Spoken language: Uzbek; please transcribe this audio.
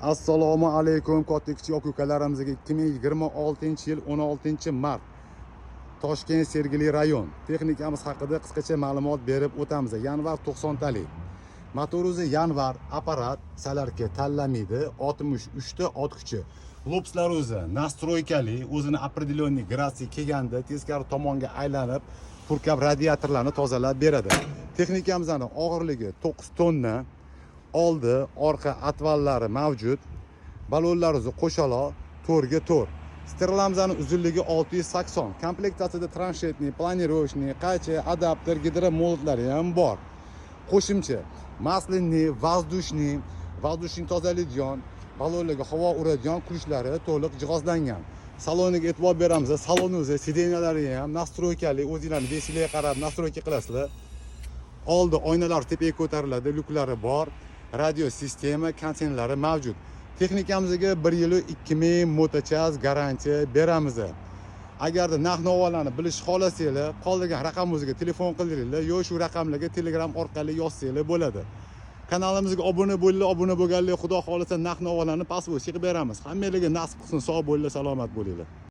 Assalomu alaykum, katta kichik aka ukalarimizga. 2026 yil 16 mart, Toshkent, Sergeli rayon. Texnikamiz haqida qisqacha ma'lumot berib o'tamiz. Yanvar 90 talik motor o'zi Yanvar apparat, солярка tanlamaydi, 63 ta ot kuchi. Лопастlar o'zi настройкali, o'zini определенный gradusga kelganda teskari tomonga aylanib, purkab, radiatorlarni tozalab beradi. Texnikamizni og'irligi 9 tonna. Oldi, orqa отвалlari mavjud. Balonlar o'zi qo'shaloq, 4ga 4. Стрелаmizni uzunligi 680. Komplektatsiyada траншетный, планировочный qaychi, adapter, гидромолотлari ham bor. Qo'shimcha масляный, воздушный, воздушный tozalaydigan, balonlarga havo uradigan ключlari to'liq jihozlangan. Saloniga e'tibor beramiz. Salon o'zi, сиденьялari ham настройкали, o'zinglarni весinglarga qarab настройка qilasizlar. Oldi oynalar tepaga ko'tariladi, lyuklari bor, radio sistema, konditsionerlari mavjud. Texnikamizga 1 yili 2000 моточас garantiya beramiz. Agarda narx navolarni bilishni xohlasanglar, qoldirgan raqamimizga telefon qildiringlar yo shu raqamlarga Telegram orqali yozsanglar bo'ladi. Kanalimizga obuna bo'linglar. Obuna bo'lganlar, xudo xohlasa, narx navolarni past bo'lsa yig'ib beramiz. Hammanglarga nasib qilsin. Sog' bo'linglar, salomat bo'linglar.